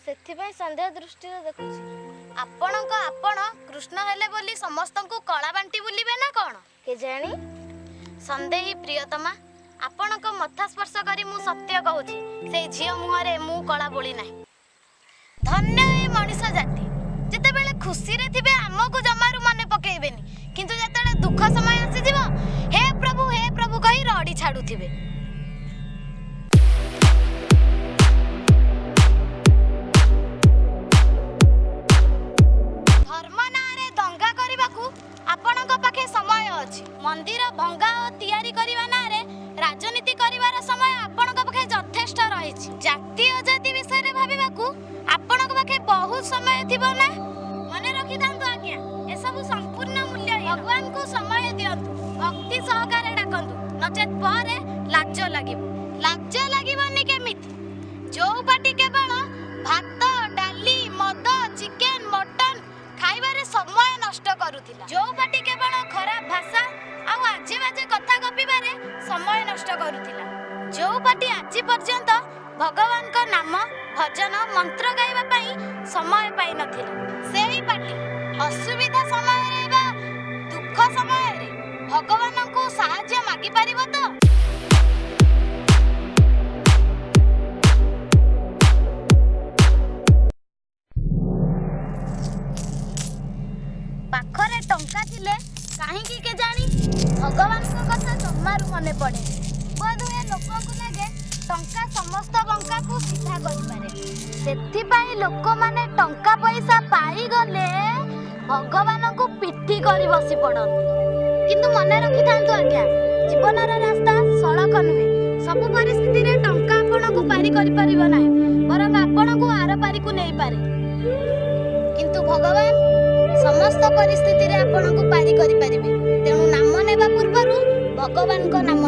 ସେଥିପାଇଁ ସନ୍ଦେହ ଦୃଷ୍ଟିରେ ଦେଖୁଛି। ଆପଣଙ୍କ ଆପଣ କୃଷ୍ଣ ହେଲେ ବୋଲି ସମସ୍ତଙ୍କୁ କଳା ବାଣ୍ଟି ବୁଲିବେ ନା କ'ଣ କେଜାଣି? ସନ୍ଦେହୀ ପ୍ରିୟତମା, ଆପଣଙ୍କ ମଥା ସ୍ପର୍ଶ କରି ମୁଁ ସତ୍ୟ କହୁଛି, ସେଇ ଝିଅ ମୁହଁରେ ମୁଁ କଳା ବୋଳି ନାହିଁ। ଧନ୍ୟ ଏ ମଣିଷ ଜାତି, ଯେତେବେଳେ ଖୁସିରେ ଥିବେ ଆମକୁ ଜମାରୁ ମନେ ପକେଇବେନି, କିନ୍ତୁ ଯେତେବେଳେ ଦୁଃଖ ସମୟ ଆସିଯିବ ହେ ପ୍ରଭୁ ହେ ପ୍ରଭୁ କହି ରଡ଼ି ଛାଡୁଥିବେ। ଧର୍ମ ନାଁରେ ଦଙ୍ଗା କରିବାକୁ ଆପଣଙ୍କ ପାଖେ ସମୟ ଅଛି, ମନ୍ଦିର ଭଙ୍ଗା ଓ ତିଆରି କରିବା ନାଁରେ ରାଜନୀତି କରିବାର ସମୟ ଆପଣଙ୍କ ପାଖେ ଯଥେଷ୍ଟ ରହିଛି। ଜାତି ଅଜାତି ବିଷୟରେ ଭାବିବାକୁ ଆପଣଙ୍କ ପାଖେ ବହୁତ ସମୟ ଥିବ ନା? ମନେ ରଖିଥାନ୍ତୁ ଆଜ୍ଞା, ଏସବୁ ସମ୍ପୂର୍ଣ୍ଣ ମୂଲ୍ୟ। ଭଗବାନଙ୍କୁ ସମୟ ଦିଅନ୍ତୁ, ଭକ୍ତି ସହକାରେ ଡାକନ୍ତୁ, ନଚେତ୍ ପରେ ଲାଜ ଲାଗିବ। ଲାଜ ଲାଗିବନି କେମିତି? ଯୋଉ ପାଟି କେବଳ ଭାତ ଡାଲି ମଦ ଚିକେନ ମଟନ ଖାଇବାରେ ସମୟ ନଷ୍ଟ କରୁଥିଲା, ଯୋଉ ପାଟି କେବଳ ଖରାପ ଭାଷା ଆଉ ଆଜେ ବାଜେ କଥା ଗପିବାରେ ସମୟ ନଷ୍ଟ କରୁଥିଲା, ଯୋଉ ପାଟି ଆଜି ପର୍ଯ୍ୟନ୍ତ ଭଗବାନଙ୍କ ନାମ ଭଜନ ମନ୍ତ୍ର ଗାଇବା ପାଇଁ ସମୟ ପାଇନଥିଲା, ସେଇ ପାଟି ଅସୁବିଧା ସମୟରେ ବା ଦୁଃଖ ସମୟରେ ଭଗବାନଙ୍କୁ ସାହାଯ୍ୟ ମାଗିପାରିବ ତ? ପାଖରେ ଟଙ୍କା ଥିଲେ କାହିଁକି କେଜାଣି ଭଗବାନଙ୍କ କଥା ଜମାରୁ ମନେ ପଡ଼େ। ବୋଧହୁଏ ଲୋକଙ୍କୁ ଲାଗେ ଟଙ୍କା ସମସ୍ତ ବଙ୍କାକୁ ସିଧା କରିପାରେ, ସେଥିପାଇଁ ଲୋକମାନେ ଟଙ୍କା ପଇସା ପାଇଗଲେ ଭଗବାନଙ୍କୁ ପିଠି କରି ବସି ପଡ଼ନ୍ତି। କିନ୍ତୁ ମନେ ରଖିଥାନ୍ତୁ ଆଜ୍ଞା, ଜୀବନର ରାସ୍ତା ସଳଖ ନୁହେଁ। ସବୁ ପରିସ୍ଥିତିରେ ଟଙ୍କା ଆପଣଙ୍କୁ ପାରି କରିପାରିବ ନାହିଁ, ବରଂ ଆପଣଙ୍କୁ ଆର ପାରିକୁ ନେଇପାରେ। କିନ୍ତୁ ଭଗବାନ ସମସ୍ତ ପରିସ୍ଥିତିରେ ଆପଣଙ୍କୁ ପାରି କରିପାରିବେ। ତେଣୁ ନାମ ନେବା ପୂର୍ବରୁ ଭଗବାନଙ୍କ ନାମ